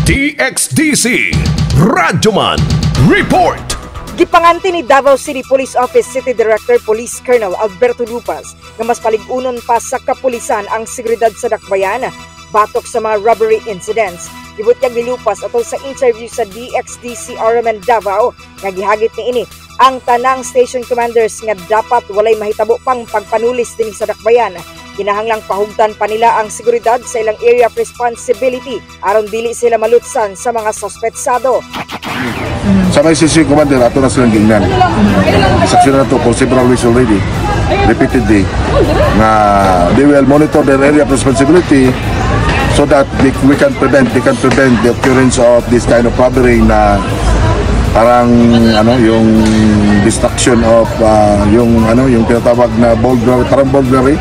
DXDC Radyoman Report. Gipanganti ni Davao City Police Office City Director Police Colonel Alberto Lupas nga mas palig-unon pa sa kapulisan ang seguridad sa dakbayan batok sa mga robbery incidents. Gibutyag ni Lupas atol sa interview sa DXDC RMN Davao nga gihagit niini ang tanang station commanders nga dapat walay mahitabo pang pagpanulis dinhi sa dakbayan. Kinahanglang pahugtan pa nila ang seguridad sa ilang area of responsibility aron dili sila malutsan sa mga sospetsado. Sa may CC commander, ato na silang gingnan. Saksi na to for several weeks already, repeatedly, nga they will monitor their area of responsibility so that they can prevent the occurrence of this kind of robbery na parang ano, yung destruction of yung ano, yung tinatawag na burglary, parang burglary,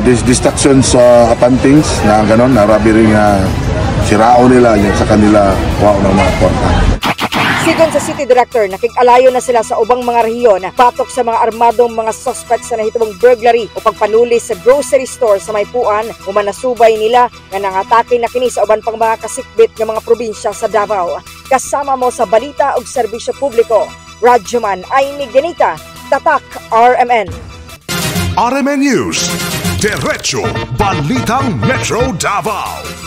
this destruction sa apantings na ganon na robbery nga sirao nila yan sa kanila kuha ng mga kwarta. Sigon sa City Director, nakig-alayo na sila sa ubang mga rehiyon batok sa mga armadong mga suspect sa nahitabong burglary o pagpanulis sa grocery store sa Maypuan, human nasubay nila nga nangatake na kini sa uban pang mga kasikbit nga mga probinsya sa Davao. Kasama mo sa balita ug serbisyo publiko, Radyoman Aimee Genita, Tatak RMN. RMN News. Diretso Balitang Metro Davao.